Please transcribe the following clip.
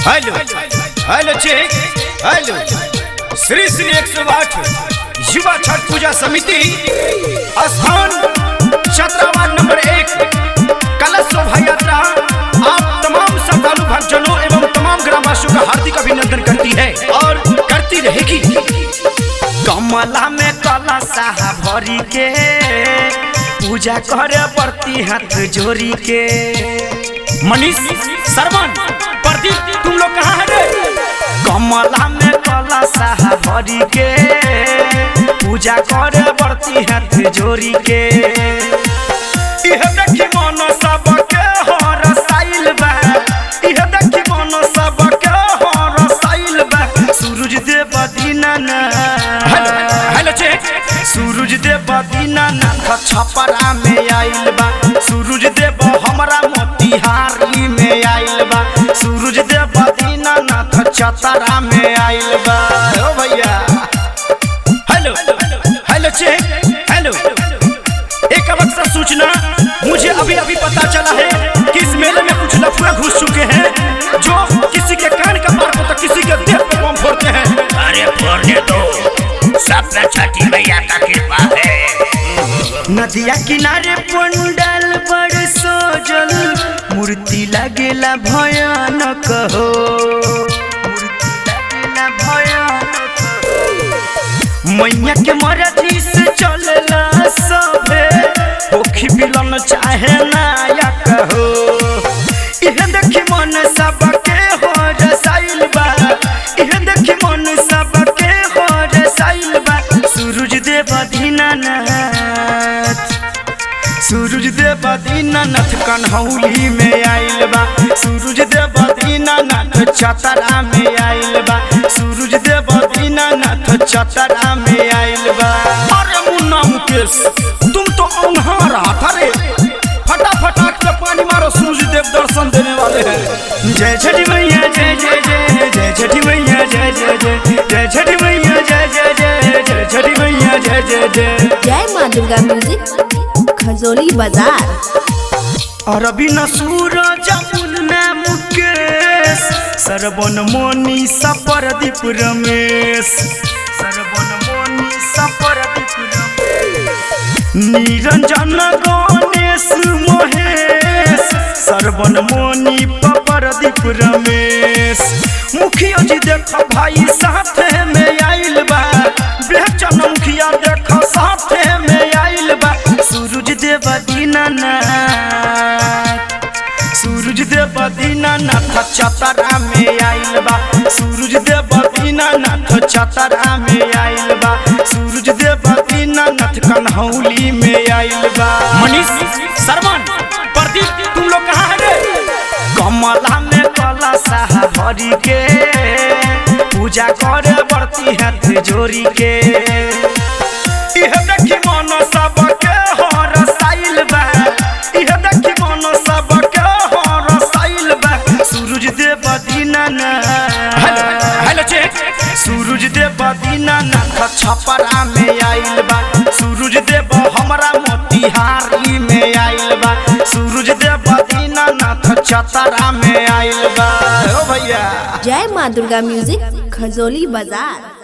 Hello hello check hello. Shri Shri 108 युवा छठ पूजा समिति, स्थान छात्रावास नंबर 1, कलश शोभा यात्रा आप तमाम श्रद्धालु भक्तजनों एवं तमाम ग्रामवासियों का हार्दिक अभिनंदन करती है और करती रहेगी। कमला में कलशा भरी के पूजा करे पड़ती हाथ जोड़ी के। मनीष, सरवन, प्रदीप, तुम लोग कहाँ है रे? कमला में कलशा भरी के पूजा करे पड़ती हाथ जोड़ी के। इह देखी मन सबके हरसाइल बा, इह देखी मन सबके हरसाइल बा। सूरज देव दीनानाथ, हेलो हेलो चेक। सूरज देव दीनानाथ छपरा में आइल बा। सूरज देव हमरा मोतिहारी में आइल बा। सूरज देव दीनानाथ चतरा में आइल बा। ओ भैया हेलो हेलो चेक हेलो। एक अवसर सूचना मुझे अभी अभी पता चला है कि इस मेले में कुछ लफुए घुस चुके हैं जो किसी के कान का मार को तो किसी के देह पे बम फोड़ते हैं। अरे फोड़ने दो, सब पे छठी मैया का कृपा है। नदिया किनारे पंडाल बड़ सजल, मूर्ति लागेला भयानक हो, मूर्ति लागेला भयानक हो। मैया के मर्जी से चलेला सभे, होखी बिलन चाहे नायक हो। इह देखी मन सबके हो रसाइल बा, इह देखी मन सबके हो रसाइल बा। सूरज देव दीनानाथ, सूरज देव दीनानाथ कन्हौली में आइल बा। सूरज देव दीनानाथ चतरा में आइल बा। सूरज देव दीनानाथ चतरा में आइल बा। अरे मुन्ना मुकेश, तुम तो औंधा रहा था रे। फटाफट आग से पानी मारो, सूरज देव दर्शन देने वाले हैं। जय छठी मैया जय जय जय, जय छठी मैया जय जय जय, जय छठी मैया जय जय जय, जय छठी मैया जय जय जय। जय माँ दुर्गा म्यूजिक, खजोली बाजार। अरबी न सूरज मुन्ना मुकेश, सरवन मोनी सपरदीप रमेश, सरवन मोनी सपरदीप रमेश, निरंजन गणेश महेश, सरवन मोनी परदीप रमेश। मुखिया जी देख भाई साथे में आइल बा, बेचन मुखिया देख साथे में आइल बा। सूरज देव दीनानाथ, सूरज देव दीनानाथ चतरा में आइल बा। सूरज देव दीनानाथ चतरा में आइल बा। सूरज देव दीनानाथ कन्हौली में आइल बा। मनीष, सरवन, प्रदीप, तुम लोग कहाँ है रे? कमला में कलशा भरी के पूजा करे पड़ती हाथ जोड़ी के। इह देखी मन सबके हरसाइल बा, इह देखी मन सबके हरसाइल बा। सूरज देव दीनानाथ, हेलो हेलो चेक। सूरज देव दीनानाथ छपरा में आइल बा। सूरज देव हमरा मोतिहारी में आइल बा। सूरज देव दीनानाथ चतरा में आइल बा। ओ भैया जय माँ दुर्गा म्यूजिक, खजोली बाजार।